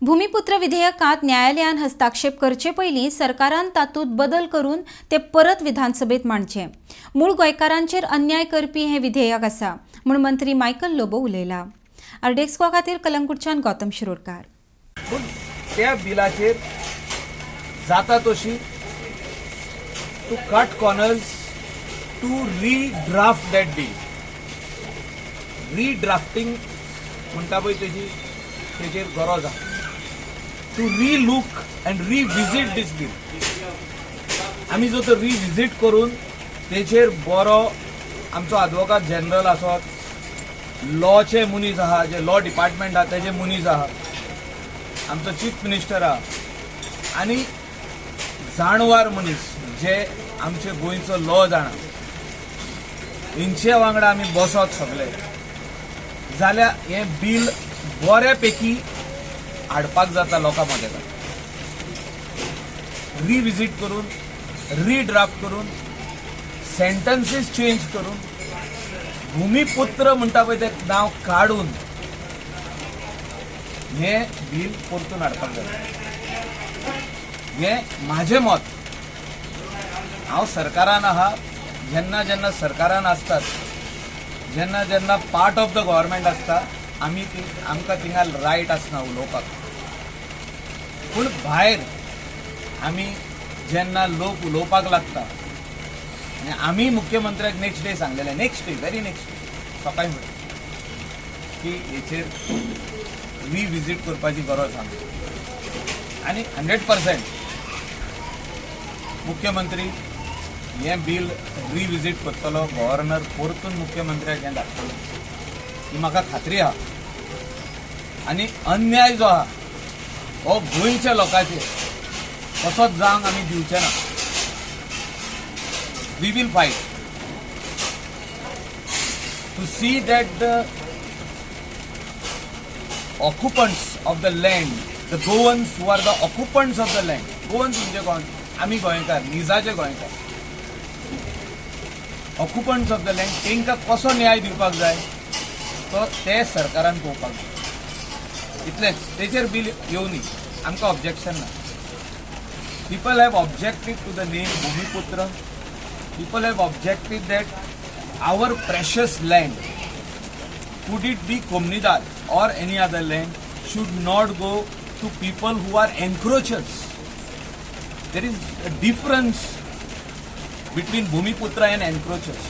भूमिपुत्र विधेयकात न्यायालयान हस्ताक्षेप करचे पयलीं सरकारान तातूंत बदल करून ते परत विधानसभेत मांडचे. मूळ गोंयकारांचेर अन्याय करपी हें विधेयक आसा म्हूण मंत्री मायकल लोबो उलयला. आरडीएक्स खातीर कलंगूटच्यान गौतम शिरोडकार. पूण त्या बिलाचेर जाता तशी to cut corners, to redraft that bill. Redrafting म्हणटा पळय तेजी तेजेर गरज आहा to relook and revisit this bill. आमी जर तो रिविजीट करून तेचेर बरो आमचो आदवोगाद जनरल आसत, लॉचे मनीस आहा, जे लॉ डिपार्टमेंट आहा तेजे मनीस आहा, आमचो चीफ मिनिस्टर आहा आनी जाणवार मनीस जे आमचे गोंयचो लॉ जाणा, हेंचे वांगडा आमी बसत सगळे जाल्यार हें बील बऱ्या पैकी हाडपाक जाता लोकां मदें. रिविजीट करून, रिड्राफ्ट करून, सेंटन्सीस चेंज करून, भूमिपुत्र म्हणटा पळय तें नांव काडून हें बील परतून हाडपाक जाता, हें म्हाजें मत. हांव सरकारान आहा. जेन्ना जेन्ना सरकारान आसतात, जेन्ना जेन्ना पार्ट ऑफ the government आसता आमी, ती आमकां थिंगा रायट आसना उलोवपाक. पूण भायर आमी जेन्ना लोक उलोवपाक लागता आनी आमी मुख्यमंत्र्याक नेक्स्ट डे सांगलेलें, next day, very next day सकाळी फुडें की हेचेर रिविजीट करपाची गरज आहा आनी 100% मुख्यमंत्री हें बील रिविजीट करतलो, गव्हर्नर परतून मुख्यमंत्र्याक हें धाडटलो ही म्हाका खात्री आहा. आनी अन्याय जो आहा हो गोंयच्या लोकांचेर तसोच जावंक आमी दिवचे ना. We will fight to see that the occupants of the land, the Goans who are the occupants of the land, Goans म्हणजे कोण? आमी गोंयकार, निजाचे गोंयकार, ऑक्युपंट्स ऑफ the land, तांकां कसो न्याय दिवपाक जाय तो ते सरकारान पळोवपाक जाय. इतलेंच. तेचेर बील येवनी, आमकां ऑब्जेक्शन ना. People have objected to the name Bhumiputra. People have objected that our precious land, could it be Comunidade or any other land, should not go to people who are encroachers. There is a difference between Bhumiputra and encroachers.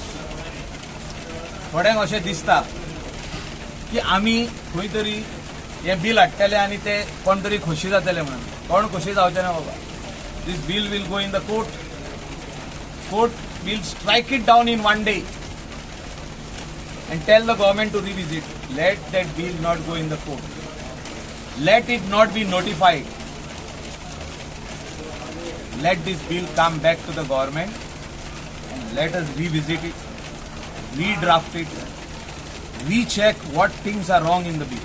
थोड्यांक अशें दिसता की आमी खंय तरी हें bill हाडटले आनी ते कोण तरी खोशी जातले म्हणून. कोण खोशी जावचे ना बाबा. This bill will go in the court. Court will strike it down in one day and tell the government to revisit. Let that bill not go in the court. Let it not be notified. Let this bill come back to the government and let us revisit it, redraft it, recheck what things are wrong in the bill.